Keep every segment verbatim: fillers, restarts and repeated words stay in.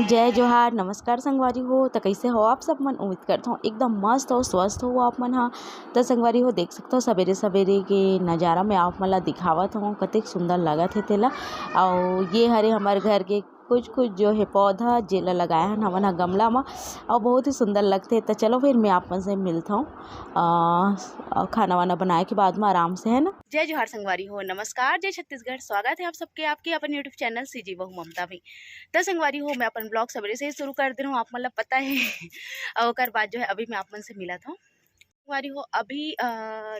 जय जोहार, नमस्कार संगवारी हो। त कइसे हो आप सब मन? उम्मीद करत हौं एकदम मस्त हो, स्वस्थ हो आप मन ह। त संगवारी हो, देख सकत हो सबेरे सबेरे के नजारा मैं आप मन ला दिखावत हौं, कतेक सुंदर लगत हे तेला। अउ ये हरे हमर घर के कुछ कुछ जो हे पौधा, जेला लगाए हन हमन ह गमला म, अउ बहुत ही सुंदर लगथे। त चलो फिर मैं आप मन से मिलत हौं, अ, अ, खाना वाना बनाए के बाद म आराम से, है ना। जय जोहार संगवारी हो, नमस्कार, जय छत्तीसगढ़। स्वागत है आप सबके आपके अपन YouTube चैनल सीजी बहू ममता में। त संगवारी हो, मैं अपन ब्लॉग सबेरे से ही शुरू कर दे रहूँ, आप मन ला पता है। अउ ओकर बाद जो है अभी मैं आप मन से मिलत हौं। संगवारी हो, अभी, अ,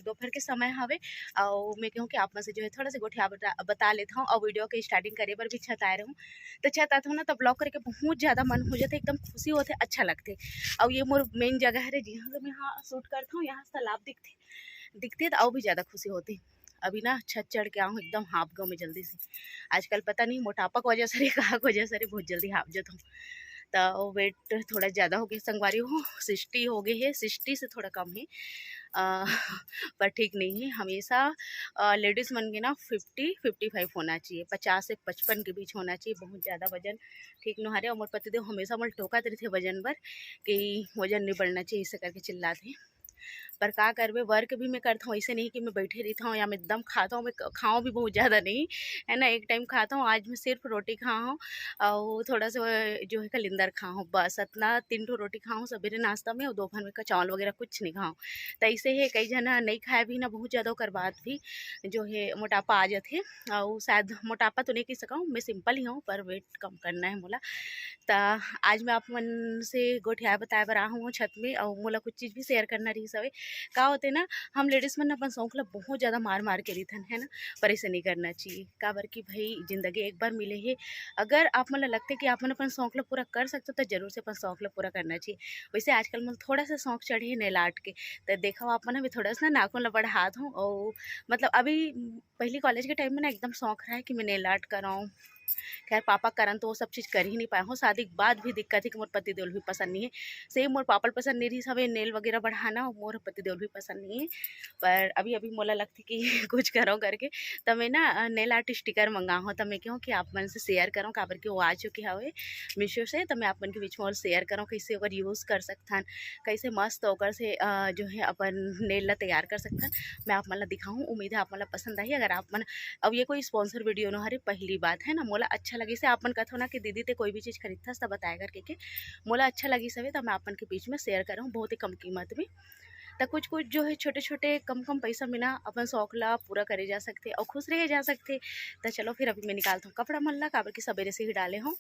दोपहर के समय हवे, अउ मैं कहूँ कि आप मन से जो है थोड़ा सा गोठिया बता, बता लेत हौं, अउ वीडियो के स्टार्टिंग करे बर भी छत आए रहूँ। त छत आत हौं ना, त ब्लॉग करे के बहुत ज़्यादा मन हो जाथे, एकदम खुशी होथे, अच्छा लगथे। अउ ये मोर मेन जगह हरे, जिहाँ से मैं, हाँ, शूट करत हौं, यहाँ से तालाब दिखथे, दिखथे त अउ भी ज़्यादा खुशी होथे। अभी ना छत चढ़ के आहूँ, एकदम हाँफ गौं मैं जल्दी से। आजकल पता नहीं मोटापा के वजह से रे, कहाँ के वजह से रे, बहुत जल्दी हाँफ जात हौं। त वेट थोड़ा ज़्यादा हो गया संगवारी हो, सिक्सटी हो गए हे, सिक्सटी से थोड़ा कम है। अ, पर ठीक नहीं है। हमेशा, अ, लेडीज मन के ना फिफ्टी, फिफ्टी फाइव होना चाहिए, पचास से पचपन के बीच होना चाहिए। बहुत ज़्यादा वजन ठीक नो हरे। अउ मोर पतिदेव हमेशा मोला टोकत रहिथे वजन बर कि वजन नहीं बढ़ना चाहिए, ऐसे करके चिल्लात हे। पर का करबे, वर्क भी मैं करत हौं, ऐसे नहीं कि मैं बैठे रहित हौं या मैं एकदम खात हौं। मैं क-, खाऊं भी बहुत ज़्यादा नहीं, है ना, एक टाइम खात हौं। आज मैं सिर्फ रोटी खा हौं अउ थोड़ा सा जो है कलिंदर खा हौं, बस इतना। तीन ठो रोटी खा हौं सबेरे नाश्ता में, अउ दोपहर में का चावल वगैरह कुछ नहीं खा हौं। त ऐसे है, कई झन नहीं खाए भी ना बहुत ज़्यादा, ओकर बाद भी जो है मोटापा आ जाथे। अउ शायद मोटापा तो नहीं कह सकौं, मैं सिंपल ही हौं, पर वेट कम करना है मोला। त आज मैं आप मन से गोठियाए बताए बर आ हौं छत में, अउ मोला कुछ चीज़ भी शेयर करना रहिस हवे। का होथे ना, हम लेडीज मन अपन शौक ला बहुत ज़्यादा मार मार के रहिथन, है ना, पर ऐसे नहीं करना चाहिए। काबर कि भाई, जिंदगी एक बार मिले हे, अगर आप मन ला लगथे कि आप मन अपन शौक ला पूरा कर सकते हो, तो जरूर से अपन शौक ला पूरा करना चाहिए। वैसे आजकल मोला थोड़ा सा शौक चढ़े हे नेल आर्ट के, त देखो आप मन, अभी थोड़ा सा ना नाखून ला बढ़ात हौं, अउ मतलब अभी पहली कॉलेज के टाइम में ना एकदम शौक रहा है कि मैं नेल आर्ट कराऊँ। खैर, पापा के कारण तो वो सब चीज़ कर ही नहीं पाए हौं। शादी के बाद भी दिक्कत है कि मोर पति देव भी पसंद नहीं है। सेम मोर पापा ल पसंद नहीं रहिस हवे नेल वगैरह बढ़ाना, और मोर पति देव भी पसंद नहीं है। पर अभी, अभी मोला लगथे कि कुछ करो करके, त मैं ना, अ, नेल आर्ट स्टिकर मंगा हौं, त मैं कहूँ कि आप मन से शेयर करूँ, काबर कि वो आ चुके हवे मीशो से, त मैं आप मन के बीच में और शेयर करूँ, कैसे ओकर यूज़ कर सकथन, कैसे मस्त ओकर से, अ, जो है अपन नेल ला तैयार कर सकथन। मैं आप मन ला दिखाहूँ, उम्मीद है आप मन ला पसंद आही। अगर आप मन, अब ये कोई स्पॉन्सर वीडियो नो हरे, पहली बात है ना, मोला अच्छा लगिस हे, आप मन कथो ना कि दीदी ते कोई भी चीज़ खरीदथस त बताए करके के, मोला अच्छा लगिस हवे त मैं आप मन के बीच में शेयर करहूँ, बहुत ही कम कीमत में। त कुछ कुछ जो है छोटे छोटे कम कम पैसा में ना अपन शौक ला पूरा करे जा सकथे और खुश रहे जा सकथे। त चलो फिर अभी मैं निकालत हौं कपड़ा मन ला, काबर कि सबेरे से ही डाले हौं।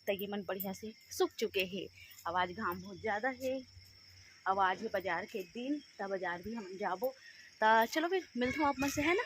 त ये मन बढ़िया से सूख चुके हे। अब आज घाम बहुत ज़्यादा हे, अब आज हे बाजार के दिन, त बाजार भी हम जाबो। त चलो फिर मिलत हौं आप मन से, है ना।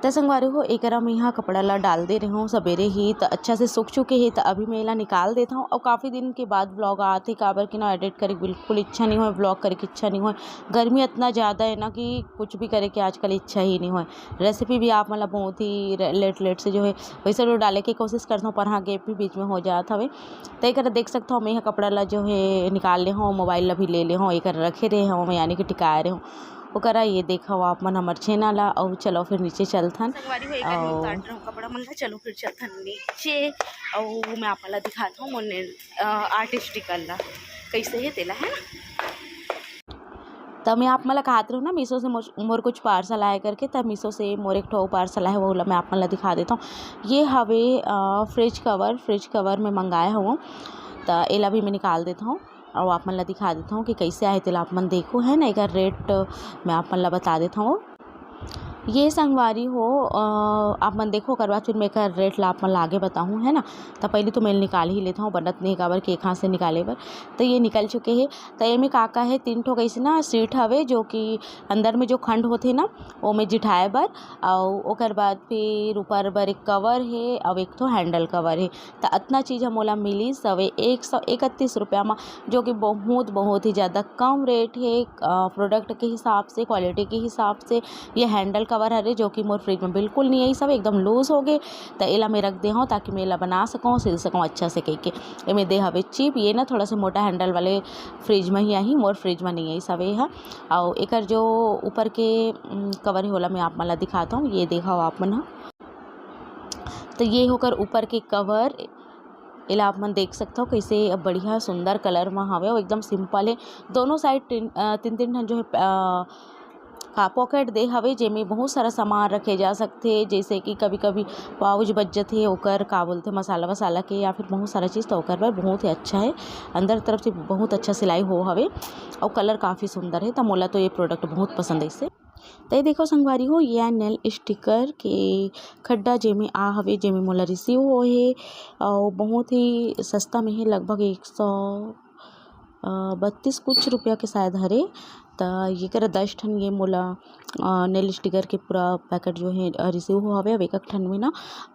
त संगवारी हो, एकरा में यहाँ कपड़ा ला डाल दे रहे हौं सबेरे ही, त अच्छा से सूख चुके हे। त अभी मैं एला निकाल देत हौं और काफ़ी दिन के बाद ब्लॉग आत हे, काबर कि ना एडिट करे के बिल्कुल इच्छा नहीं होय, ब्लॉग करे के इच्छा नहीं होय। गर्मी इतना ज़्यादा है ना कि कुछ भी करे के आजकल इच्छा ही नहीं होय। रेसिपी भी आप मन ला बहुत ही रे-, लेट लेट से जो है वैसे तो डाले के कोशिश करत हौं, पर हाँ, गैप भी बीच में हो जात हवे। त एकर देख सकत हव, मैं ह कपड़ा ला जो है निकाल ले हव, मोबाइल ला भी ले ले हव, एकर रखे रहे हव, यानी कि टिकाए रहे हव। ओकरा ये देखव आप मन हमर छेना ला, अउ चलो फिर नीचे चलथन। संगवारी हो, एक आदमी अउ उतार रहे हव कपड़ा मन ला, चलो फिर चलथन नीचे, अउ मैं आप मन ला दिखात हव मोर ने, अ, आर्टिस्टिकल ला कैसे हे तेला, है ना। त मैं आप मन ला कहत रहूँ ना, मीशो से मोर, मोर कुछ पार्सल आए करके, त मीशो से मोर एक ठो पार्सल आए, वो ला मैं आप मन ला दिखा देत हव। ये हवे, अ, फ्रिज कवर, फ्रिज कवर मैं मंगाए हव, त एला भी मैं निकाल देत हव अउ आप मन ला दिखा देत हव कि कैसे आए, तेला आप मन देखो, है ना। एकर रेट मैं आप मन ला बता देत हव। ये संगवारी हो, अ, आप मन देखो, ओकर बाद फिर मैं एकर रेट ला आप मन ला आगे बताहूँ, है ना। त पहले तो मैं निकाल ही लेता हूँ, बनत नहीं, काबर के एक हाथ से निकाले बर। तो ये निकल चुके हैं। तो एमे का का है, तीन ठो कैसे ना सीट हवे, जो कि अंदर में जो खंड होथे ना, ओमे जिठाए बर, अउ ओकर बाद फिर ऊपर बर एक कवर है, अउ एक ठो हैंडल कवर है। त अतना चीज ह मोला मिलिस हवे एक सौ इकतीस रुपया म, जो कि बहुत, बहुत ही ज़्यादा कम रेट है। अ, प्रोडक्ट के हिसाब से, क्वालिटी के हिसाब से, ये हैंडल कवर हरे, जो कि मोर फ्रिज में बिल्कुल नहीं आई, सब एकदम लूज हो गए। त एला मैं रख दे हूँ, ताकि मैं एला बना सकूँ, सिल सकूँ अच्छा से कह के। एमे दे हवे चिप, ये ना थोड़ा सा मोटा हैंडल वाले फ्रिज में ही आही, मोर फ्रिज में नहीं आई सब ये ह। अउ एकर जो ऊपर के, उम, कवर है, ओला मैं आप मन ला दिखाता हूँ। ये देखो आप मन ह, तो ये होकर ऊपर के कवर, एला आप मन देख सकथव, कैसे बढ़िया सुंदर कलर में हवे, अउ एकदम सिंपल है। दोनों साइड तीन, अ, तीन, तीन ठन जो है, अ, का पॉकेट दे हवे, जेमे बहुत सारा सामान रखे जा सकथे, जैसे कि कभी-कभी पाउच बच जथे, ओकर का बोलथे, मसाला वसाला के, या फिर बहुत सारा चीज़, तो ओकर बर बहुत ही अच्छा है। अंदर तरफ से बहुत अच्छा सिलाई हो हवे, अउ कलर काफ़ी सुंदर है, त मोला तो ये प्रोडक्ट बहुत पसंद है इससे। त ये देखो संगवारी हो, ये नेल स्टिकर के खड्डा, जेमे आ हवे, जेमे मोला रिसीव होए हे, अउ बहुत ही सस्ता में हे, लगभग एक सौ अ, बत्तीस कुछ रुपया के शायद हरे। त ये करा दस ठन ये मोला, अ, नेल स्टिकर के पूरा पैकेट जो है, अ, रिसीव हो हवे। अब एक एक ठन में ना,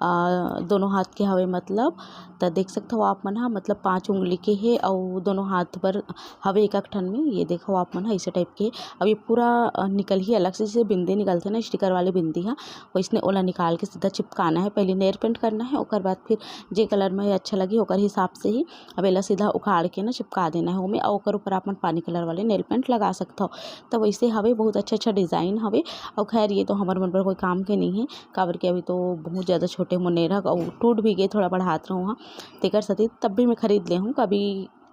अ, दोनों हाथ के हवे, मतलब, त देख सकथव आप मन ह, मतलब, पाँच उंगली के हे अउ दोनों हाथ बर हवे एक एक ठन में। ये देखो आप मन ह, ऐसे टाइप के। अब ये पूरा, अ, निकल ही अलग से, जैसे बिंदी निकलथे ना, स्टिकर वाले बिंदी ह, वैसने ओला निकाल के सीधा चिपकाना है। पहले नेल पेंट करना है, ओकर बाद फिर जे कलर में अच्छा लगी, ओकर हिसाब से ही अब एला सीधा उखाड़ के ना चिपका देना है ओमे, अउ ओकर ऊपर आप मन पानी कलर वाले नेल पेंट लगा सकथव। त वैसे हवे, बहुत अच्छा अच्छा डिज़ाइन हवे। अउ खैर, ये तो हमर मन बर कोई काम के नहीं है, काबर कि अभी तो बहुत ज़्यादा छोटे मोर नेल ह, अउ टूट भी गए, थोड़ा बढ़ात रहूँ हाँ, तेकर सेती तब भी मैं खरीद ले हूँ, कभी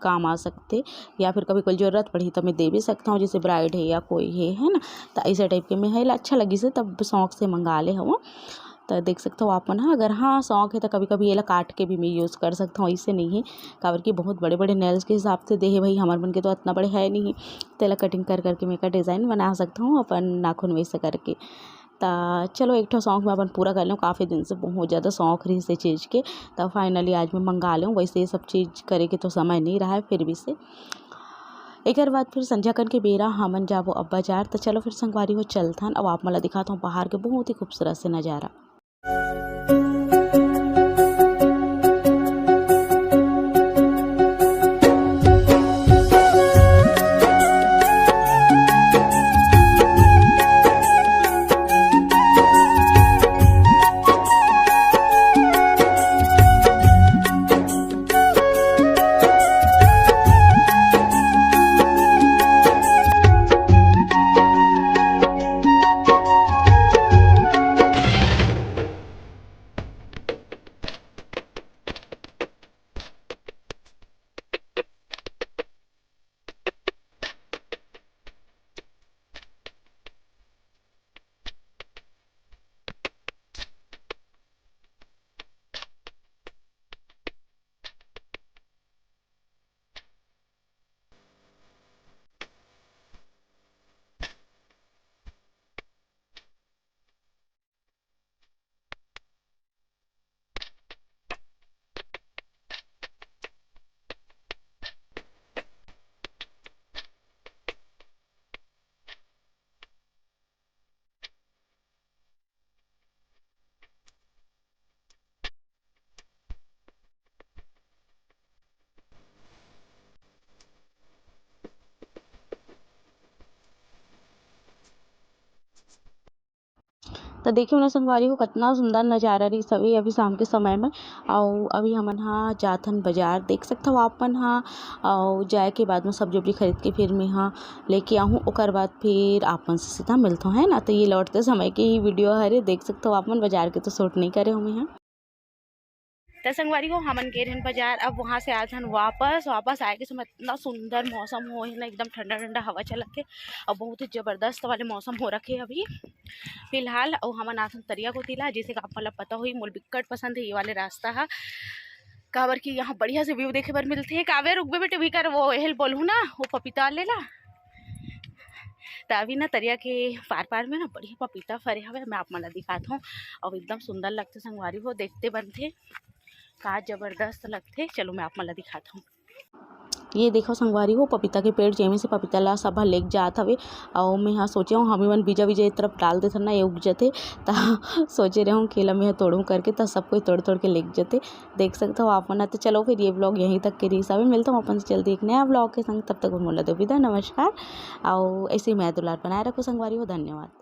काम आ सकथे, या फिर कभी कोई जरूरत पड़ही त मैं दे भी सकता हूँ, जैसे ब्राइड है या कोई है, है ना। त ऐसे टाइप के मैं है, एला अच्छा लगिस हे, तब शौक से मंगा ले हवं। त देख सकथव आप मन ह, अगर हाँ शौक है त कभी कभी एला काट के भी मैं यूज़ कर सकथव, ऐसे नहीं है, काबर कि बहुत बड़े बड़े नेल्स के हिसाब से दे हे भाई, हमर मन के तो अतना बड़े है नहीं, तेला कटिंग कर करके मैं का डिज़ाइन बना सकथव अपन नाखून वैसे करके। त चलो, एक ठो शौक मैं अपन पूरा कर लेंव, काफ़ी दिन से बहुत ज़्यादा शौक रहिस ये चीज़ के, त फाइनली आज मैं मंगा लेंव। वैसे ये सब चीज़ करे के तो समय नहीं रहा है, फिर भी से एकर बाद फिर संझा कन के बेरा हमन जाबो अब बाजार। त चलो फिर संगवारी हो चलथन, अब आप मन ला दिखात हूँ बाहर के बहुत ही खूबसूरत से नज़ारा। त देखियो ना संगवारी हो, कतना सुंदर नजारा रहिस हवे अभी शाम के समय में। अउ अभी हमन हा जाथन बाजार, देख सकथव आप मन हा। अउ जाए के बाद में सब्जी उब्जी खरीद के फिर मैं हा लेके आहूँ, ओकर बाद फिर आप मन से सीधा मिलथव, है ना। तो ये लौटते समय के ही वीडियो हरे, देख सकथव आप मन, बाजार के तो शूट नहीं करे हो मैं हा। त संगवारी हो, हमन गे रहन बाजार, अब वहाँ से आए हन वापस। वापस आए के समय इतना सुंदर मौसम हो है ना, एकदम ठंडा ठंडा हवा चलत हे, और बहुत ही जबरदस्त वाले मौसम हो रखे है अभी फिलहाल। और हमन आथन तरिया कोती ला, जैसे कि आप मन ला पता होही, मोला बिक्कट पसंद है ये वाले रास्ता हा, काबर कि यहाँ बढ़िया से व्यू देखे बर मिलथे। काव्या, रुकबे बेटे, भी कर, वो एहल बोलहूँ ना, वो पपीता ले ला। त अभी ना तरिया के पार पार में ना बढ़िया पपीता फरे हवे, मैं आप मन ला दिखात हूँ। अउ एकदम सुंदर लगथे संगवारी हो, देखते बनथे का जबरदस्त लगथे। चलो मैं आप मन ला दिखात हूँ। ये देखो संगवारी हो, पपीता के पेड़ जेमे से पपीता ला सब ह लेके जात हवे। अउ मैं हा सोचे हूँ, हमी मन बीजा बीजा ए तरफ डाल देथन ना, ये उग जथे। त सोचे रहे हूँ केला मैं हा तोड़ूँ करके, त सब कोई तोड़ तोड़ के लेके जथे। देख सकते हो आप मन। तो चलो फिर ये vlog यहीं तक के रहिस हवे, मिलता हूँ अपन से जल्दी एक नया vlog के संग। तब तक मोला दो विदा, नमस्कार। अउ ऐसे ही मया दुलार बनाए रखो संगवारी हो, धन्यवाद।